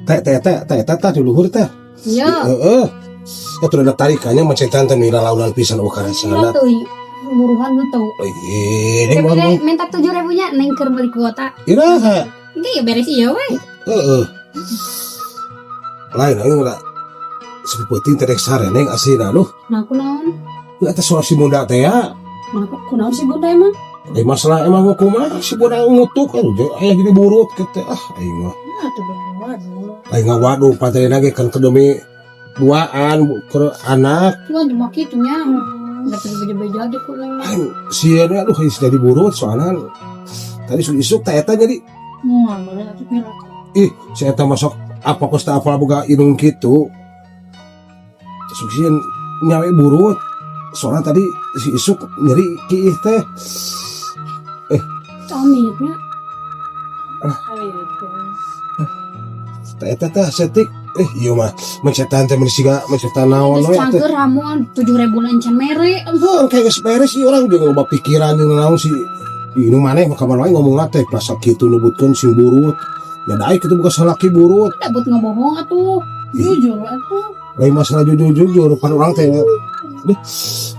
Teh teh teh teh teh teh di luhur teh. Iya. Heeh. Eta udah tarikannya mencetan teh mira launan pisan ukara sana. Tuh, muruhan tuh. Ih, ini mah Minta 7.000-nya, neng keur beli kuota. Iraha? Ini ya beres iya we. Heeh. Lain aing udah sepeuting teh rek sare, neng, aslina aduh. Nah, aku naon? Eta soal si bunda teh ya. Nah, aku kunaon si bunda emang? Eh, masalah emang kumaha si bunda ngutuk kan aya jadi burut gitu ah aing mah. Nah, tuh waduh. Aing ngawaduh pantai lagi kan ke demi duaan ke anak. Cuma cuma kitu nya. Nggak perlu beja-beja aja ku neng. Aing sieun aduh jadi burut soalnya tadi isuk teh eta jadi Mana atuh pira. Ih, si eta masuk apa kos teh apa boga indung kitu. Sok sieun nyawe burut. Soalnya tadi si isuk nyeri kiih teh. Amitnya. Ayo. Teh eta teh setik. Eh, iya mah mencetan teh mun siga mencetan naon Terus we teh. cangker ramuan 7.000 encan mere. Heuh, kayak geus beres sih orang juga loba pikiran jeung naon sih. Ini maneh mah kamar wae ngomong teh pas kitu nyebutkeun sing burut. Ya daek kitu bukan salaki burut. Udah buat ngebohong atuh. Jujur atuh. Lain masalah jujur-jujur pan urang teh. Duh,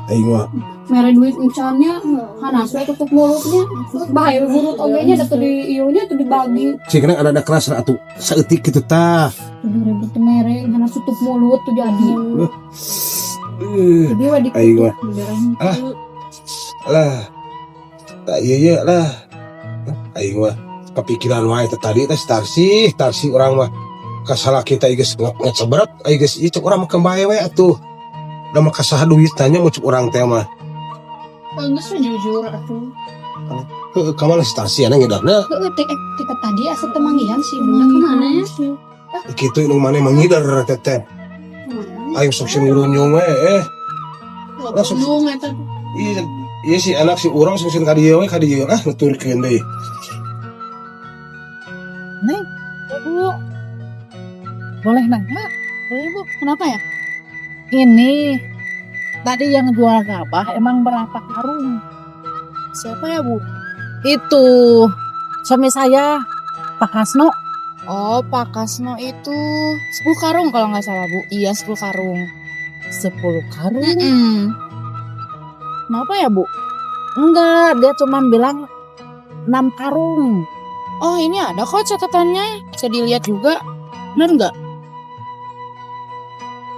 aing mah Mere duit encannya, hanas we tutup mulutnya. Bahaya burut oge nya da teu di ieu nya teu dibagi. Sih kena ada keras atuh saeutik kitu tah. 7.000 teh mere, hanas tutup mulut tuh jadi. Eh, Jadi we aing mah. dikutuk. Ah. Lah. Tak iya iya lah. Aing mah kepikiran wae teh tadi teh tarsi, tarsi urang mah kasalah kita geus ngecebret aing geus ieu cek urang mah kembae we atuh. Da mah kasaha duit tanya mau cek urang teh mah. Geus jujur atuh. Heuh, ka mana si tarsi anu ngidarna? Heeh, teh kita tadi asa teu manggihan si bunda kemana ya? Kitu indung maneh mah ngider teh teh. Aing sok sieun ngurunyung we eh. Langsung. Langsung eta. Iya, iya si anak si urang sok sieun ka dieu we ka dieu ah nuturkeun deui. Neng, Bu. Boleh nanya? Boleh, Bu. Kenapa ya? Ini tadi yang jual gabah emang berapa karung? Siapa ya, Bu? Itu suami saya, Pak Kasno. Oh, Pak Kasno itu 10 karung kalau nggak salah, Bu. Iya, 10 karung. 10 karung. Kenapa ya, Bu? Enggak, dia cuma bilang 6 karung. Oh, ini ada kok catatannya. Bisa dilihat juga. Bener nggak?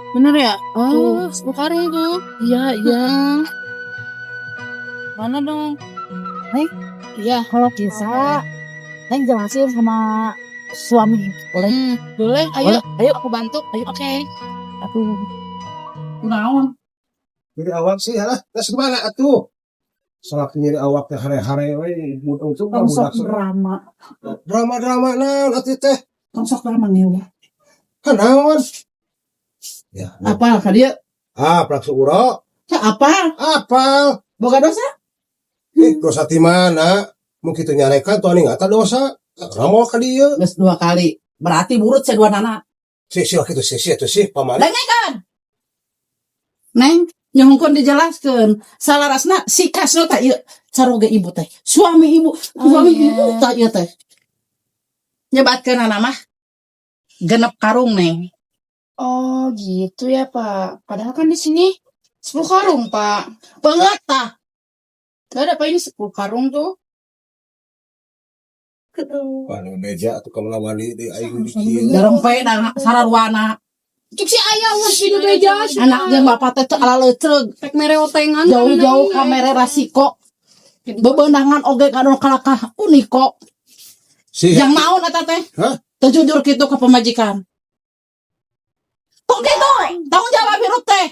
Bener ya? Oh, Tuh, 10 karung tuh. Iya. Mana dong? Neng? Iya. Kalau bisa, Neng jelasin sama suami. Boleh? Boleh, ayo. Boleh? Ayo. Aku bantu. Ayo. Oke. Aduh. Naon? Nyeri awak sih halah, geus mana atuh? Salaki nyeri awak teh hare-hare we untung mah Tong sok budak. Drama. Drama-drama naon atuh teh? Tong sok drama ngewa. Kan naon? Ya, Apa ka dia? Ah, plak uro. Apa? Apal. Boga dosa? Eh, dosa ti mana? Mun kitu nyarekan tuh aing eta dosa. Ramal ka dieu. Geus dua kali. Berarti burut saya dua nana. Si si kitu si si atuh sih pamana. Dengekeun. Neng, nyuhunkeun dijelaskeun. Salarasna si Kasno teh ieu caroge ibu teh. Suami ibu, suami iya. ibu tah ieu teh. Nyebatkeun mah 6 karung, Neng. Oh, gitu ya, Pak. Padahal kan di sini 10 karung, Pak. Beungeut tah. Gak ada, Pak. Ini 10 karung tuh. Waduh, beja atuh ka wali deui aing di kieu. Darempe da sararwana. Cuk si ayah wah si beja. Anak jeung bapak teh teu ala leuceug. Rek mere otengan. Jauh-jauh ka mere rasiko. Bebenangan oge ka nu kalakah uniko. Si Yang naon eta teh? Hah? Teu jujur kitu ka pamajikan. Kok gitu? Tanggung jawab hirup teh.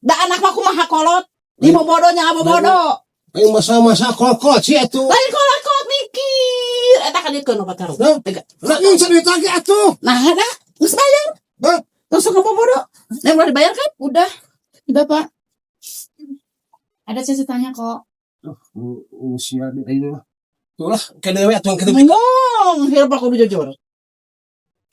Da anak mah kumaha kolot? Di bobodo nya bobodo. Aing masa-masa kokot sih atuh. Lain kolot mikir. Eta kan dikeun opat karung. Nah. Tega. Lah yang cerita lagi atuh. Nah, ada geus bayar. Hah? Langsung ke bobodo. Yang udah dibayar kan? Udah. Udah, Pak. Ada catatannya kok. Usia di aing mah. Tuh lah, kene we atuh kene. Ngomong, hirup aku jujur.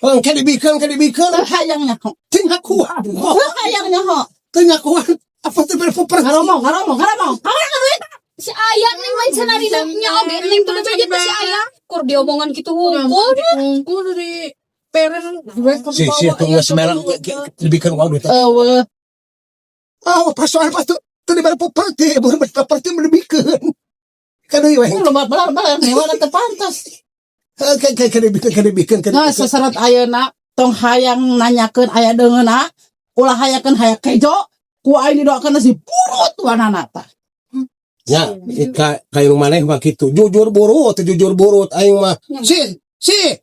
Heuh, kene dibikeun, kene dibikeun. Teu hayang nyaho. Teu ngakuan. Teu hayang nyaho. Teu ngakuan. Apa teh berpuper? Ngaromong, ngaromong, ngaromong. Kamana ka duit? Si ayah neng lain sanarina nya oge neng tuh beja si ayah. Kur diomongan gitu hungkul. Hungkul dari Peren. Si si atuh geus merang dibikeun uang duit. Eueuh. Ah, persoalan pas tuh teu dibere properti, bukan properti dibikeun. Kan deui we. Lu belar belar nih teu pantas. Kan kan kan dibikeun kan dibikeun kan. Nah, seserat ayeuna tong hayang nanyakeun aya deungeunna, ulah hayakeun hayang kejo, ku aing didoakeun si burut wanana tah. Ya, ka kayak maneh mah kitu. Jujur burut, jujur burut aing mah. Si, si.